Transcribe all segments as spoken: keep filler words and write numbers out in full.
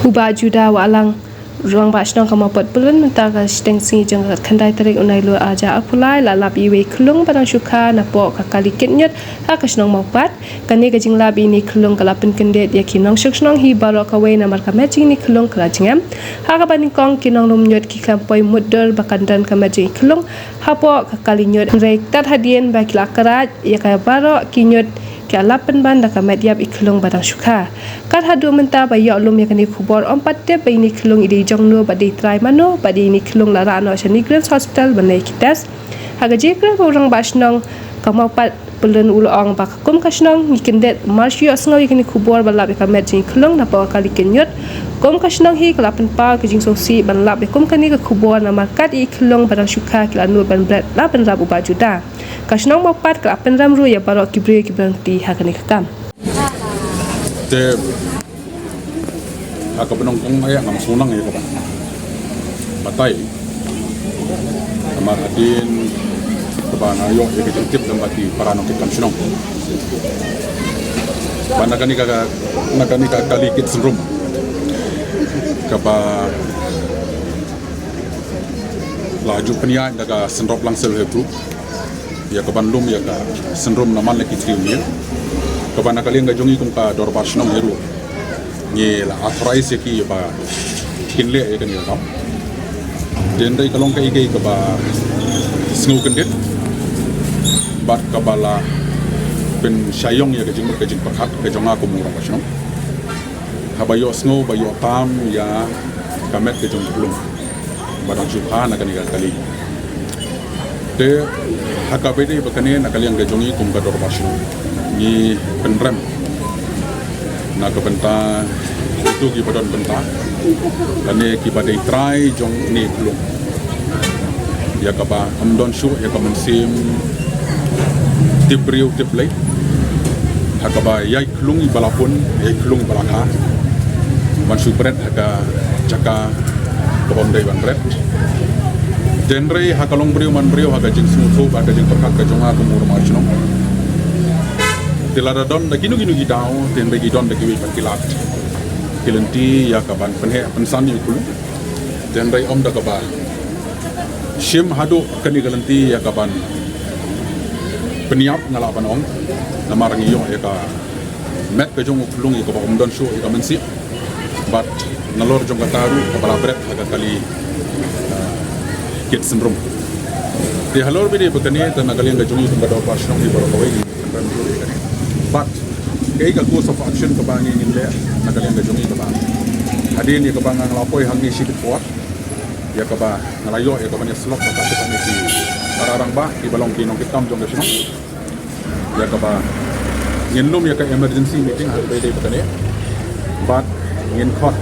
U Bah Judah Wahlang, Rangbah Shnong ka Mawpat Pyllun, mynta ka shiteng sngi jong ka khyndai tarik u Nailur arhajar arphew lai, la lap ïa iwei i khyllung ba dang shu kha napoh ka kali kit ñiut ha ka shnong Mawpat. Kane ka jinglap ïa ine i khyllung ka la pynkyndit ïa ki nongshong shnong hi baroh kawei namar ka met jong ine i khyllung ka la jngem. Ha kaba nyngkong ki nonglum ñiut ki khlem poi mutdur ba kan don ka met jong i khyllung hapoh ka kali ñiut. Hynrei tad hadien ba ki la kyrpad ïa ka baroh ki ñiut ki la lap pynban da ka met ïap i khyllung ba dang shu kha. Kat haduh mynta ba ïoh lum ïa kane ka khubor ym pat tip ba ine i khyllung i dei jong no bad i dei trai mano bad ine i khyllung la rah noh sha NEIGRIHMS Hospital ban leit ïa ki test. Ha ka jingkren u Rangbah Shnong ka Mawpat Pyllun u la ong ba ka kum ka shnong ngi kyndit mar shu ïohsngew ïa kane ka khubor ba lap ïa ka met jong i khyllung napoh ka kali kit ñiut. Kum ka shnong hi ka la pynpaw ka jingsngewsih ban lap ïa kum kane ka khubor namar kat ïa i khyllung ba dang shu kha ki la nud ban bret la pynrap u Bah Judah. Ka shnong Mawpat ka la pynrem ruh ïa baroh ki briew kiba don lynti ha kane ka kam. Te ha kaba nyngkong ïa ngam sngewthuh ïa kaba batai. Namar hadien kaba nga ïoh ïa ka jingtip lem bad ki para nongtrei kam shnong ba na kane ka, na kane ka kali kit syndrome kaba la ju pynïaid da ka Syndrop Langsel Health Group ïa ka ban lum ïa ka syndrome na man la ki three year. Kaba na ka liang ka jong ngi kum ka dorbar shnong hi ruh ngi la authorize ïa ki ba kin leh ïa kane ka kam. Te hynrei ka long kaei kaei kaba sngewkyndit bad kaba la pynshai ïong ïa ka jingmut ka jingpyrkhat ka jong nga kum u rangbah shnong. Haba ïohsngew ba ïoh tam ïa ka met ka jong i khyllung ba dang shu kha na kane ka kali. Te ha kaba ïadei bad kane na ka liang ka jong ngi kum ka dorbar shnong ngi pynrem na ka bynta kito kiba don bynta lane kiba dei trai jong ine i khyllung. Ïa kaba ym don shuh ïa ka mynsiem tip briew tip Blei. Ha kaba ïa i khyllung iba la pun, ïa i khyllung iba la kha ban shu bret ha ka jaka kaba ym dei ban bret. Te hynrei ha ka long briew man briew ha ka jingsngewthuh bad ka jingpyrkhat ka jong nga kum u rangbah shnong. Te lada don da kino kino ki daw te hynrei ki don da kiwei pat ki lad ki lynti ïa ka ban pynheh pynsan ïa u khyllung. Te hynrei ym da kaba shim haduh kane ka lynti ïa ka ban pynïap nga lah ban ong. Namar ngi ïoh ïa ka met ka jong u khyllung ïa kaba ym don shuh ïa ka mynsiem. Bad nalor jong kata ruh kaba la bret ha ka kali, ah, kit syndrome. Te halor ba ïadei bad kane te na ka liang ka jong ngi kum ka dorbar shnong hi baroh kawei ngi pynrem jur ïa kane. Bad kaei ka course of action kaba ngi ngin leh na ka liang ka jong ngi kaba hadien ïa kaba nga la poi hangne shibit por ïa kaba nga la ïoh ïa kaba ngi slok ba ka shu ka ngi ki para rangbah kiba long ki nongkitkam jong ka shnong. Ïa kaba ngin lum ïa ka emergency meeting ha kaba ïadei bad kane. Bad ngin khot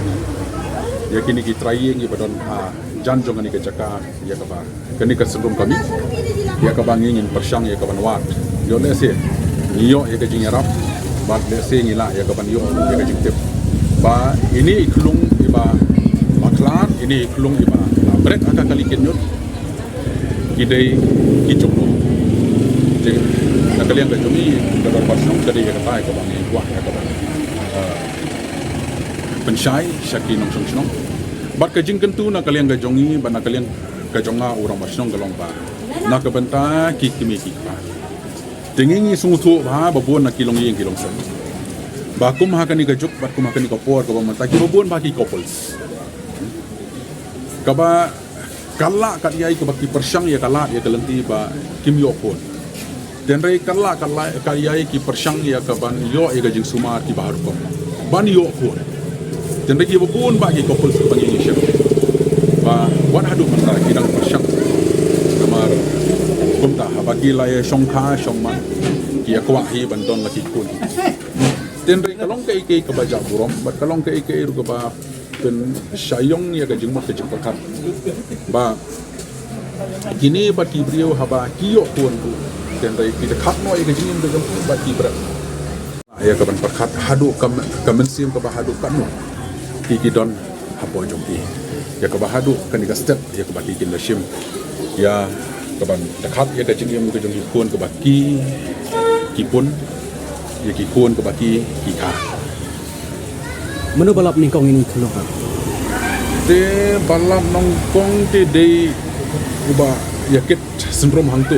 ïa kine ki trai ïing kiba don hajan jong kane ka jaka ïa kaba kane ka syndrome ka mih ïa kaba ngi ngin pyrshang ïa ka ban wad. Ïoh lehse ngi ïoh ïa ka jingïarap bad lehse ngi lah ïa ka ban ïoh ïa ka jingtip ba ine i khyllung iba la khlad, ine i khyllung iba la bret ha ka kali kit ñiut ki dei ki jong no. Te na ka liang ka jong ngi ka dorbar shnong ka dei ïa kata ïa kaba ngi kwah ïa kaba, ah, pynshai sha ki nongshong shnong. Bad ka jingkyntu na ka liang ka jong ngi bad na ka liang ka jong nga u rangbah shnong ka long ba na ka bynta ki kmie ki kpa. Te ngi ngi sngewthuh ba ba bun na ki longïing ki longsem ba kum ha kane ka juk bad kum ha kane ka por kaba mynta kiba bun ba ki couples kaba ka lah ka ïai kaba ki pyrshang ïa ka lad ïa ka lynti ba kim ïoh khun. Te hynrei ka lah ka lah ka ïai ki pyrshang ïa ka ban ïoh ïa ka jingsumar kiba har rukom ban ïoh khun. Te hynrei kiba bun ba ki couples kiba ngi ngi shem ba wat haduh mynta ki dang pyrshang. Namar kumta haba ki la ïa shongkha shongman ki ïa kwah hi ban don la ki khun. Te hynrei ka long kaei kaei kaba jah burom bad ka long kaei kaei ruh kaba pynshai ïong ïa ka jingmut ka jingpyrkhat ba kine bad ki briew haba ki ïoh khun ruh te hynrei ki da khap noh ïa ka jingim ka jong ki bad ki bret. Ïa ka ban pyrkhat haduh ka, ka mynsiem kaba haduh katno ki ki don hapoh jong ki. Ïa kaba haduh kane ka step ïa kaba ki kin da shim ïa ka ban da khap ïa ka jingim ka jong ki khun kaba ki ki pun ïa ki khun kaba ki ki kha. Mano ba lap nyngkong ïa ini i khyllung? Te ba lap nyngkong te dei uba ïa kit syndrome hangto.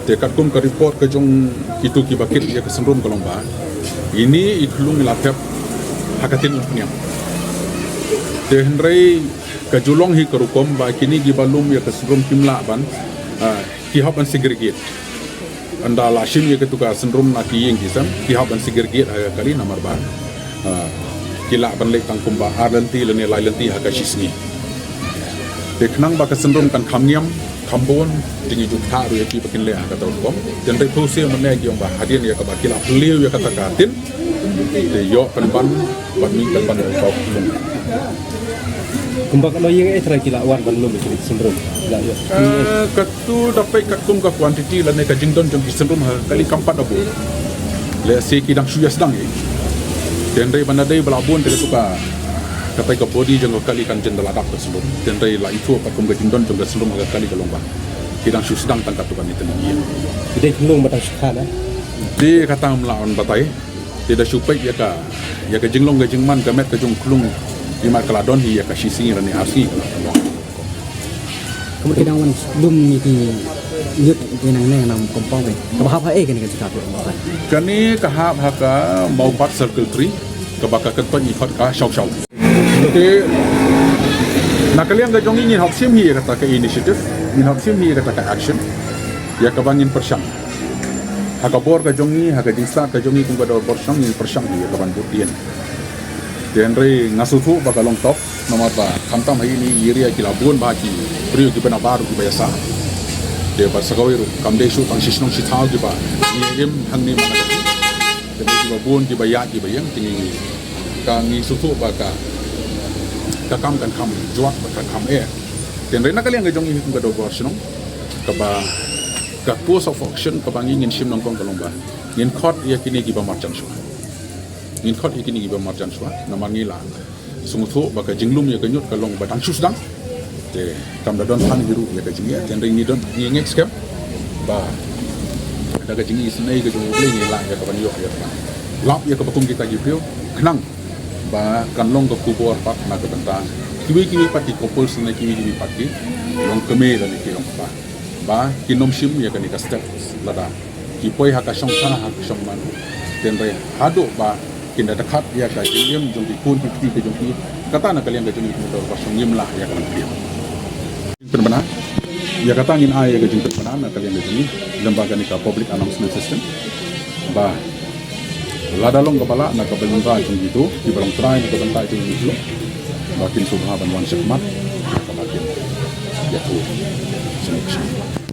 Te katkum ka report ka jong kito kiba kit ïa ka syndrome ka long ba ini i khyllung i la thep ha ka ktien Umphniang. Te hynrei ka ju long hi ka rukom ba kine kiba lum ïa ka syndrome kim lah ban, ah, ki hap ban segregate. Ynda la shim ïa katu ka syndrome na ki ïing ki sem, ki hap ban segregate ha ka kali namar ba, ah, ki lah ban leh tang kumba ar lynti lane lai lynti ha ka shi sngi. Te khnang ba ka syndrome kan kham niam, kham bun, te ngi ju ktah ruh ïa ki ba kin leh ha kata ka rukom. Te hynrei phewse mynne ki ong ba hadien ïa kaba ki la plie ïa kata ka ktien, te ïoh pynban, ban mih pynban ïa ka khyllung. Kumba katno ïing eh trai ki la wan ban lum ïa kine ki syndrome? La ïoh. Eh, katu da peit katkum ka quantity lane ka jingdon jong ki syndrome ha ka kali kam pat da bun. Lehse ki dang shu ïa sdang hi. Te hynrei ban da dei ba la bun te katu ka, katai ka body jong ka kali kan jin da la dap ka syndrome. Te hynrei la ithuh katkum ka jingdon jong ka syndrome ha ka kali ka long ba ki dang shu sdang tang katu kane tang ïa. Ki dei khyllung ba dang shu kha na? Te kata ngam lah ban batai. Te da shu peit ïa ka, ïa ka jinglong ka jingman ka met ka jong khyllung, imat ka la don hi ïa ka shi sngi lane ar sngi ka la don. Kumno ki dang wan lum ïa ki ñiut ki nangne na compound eh? Kaba hap ha eh kane ka jaka? Kane ka hap ha ka Mawpat Circle Three, kaba ka kyntoit ïa ka Shaw Shaw. Te na ka liang ka jong ngi ngin hap shim hi ïa kata ka initiative, ngin hap shim hi ïa kata ka action, ïa kaba ngin pyrshang. Ha ka bor ka jong ngi, ha ka jingstad ka jong ngi kum ka dorbar shnong ngin pyrshang hi ïa kaban bud dien. Te hynrei nga sngewthuh ba ka long tough, namar ba khamtam ha ine i area ki la bun bha ki briew kiba nabar kiba ïa sah. Te bad sa kawei ruh kam dei shuh tang shi shnong shi thaw kiba ngi im hangne ma. Te kiba bun kiba ïaid kiba ïeng te ngi, ka ngi sngewthuh ba ka, ka kam kan kham jwat bad kan kham eh. Te hynrei na ka liang ka jong ngi kum ka dorbar shnong, kaba ka course of action kaba ngi ngin shim nyngkong ka long ba ngin khot ïa kine kiba marjan shuwa. Ngin khot ïa kine kiba marjan shuwa namar ngi la sngewthuh ba ka jinglum ïa ka ñiut ka long ba dang shu sdang. Te kam da don than hi ruh ïa ka jingeh, te hynrei ngi don, ngi ngeit skhem ba da ka jingisynei ka jong U Blei ngi lah ïa kaban ïoh ïa kaban lap ïa kaba kum kita ki briew, khnang ba kan long ka khubor pat na ka bynta kiwei kiwei pat ki couples ne kiwei kiwei pat ki longkmie lane ki longkpa ba kin ym shim ïa kane ka step lada ki poi ha ka shongshar ha ka shongman. Te hynrei haduh ba kin da dkhot ïa ka jingim jong ki khun ki kti ka jong ki, kata na ka liang ka jong ngi kum ka dorbar shnong ngim lah ïa ka ban pdiang. Jingpynbna, ïa kata ngin ai ïa ka jingpynbna na ka liang ka jong ngi lyngba kane ka public announcement system. Ba lada long kaba lah na ka bynta jong kito kiba long trai na ka bynta jong ngi, ba kin sngewbha ban wan shakhmat, kaba kin ïathuh sha ngi.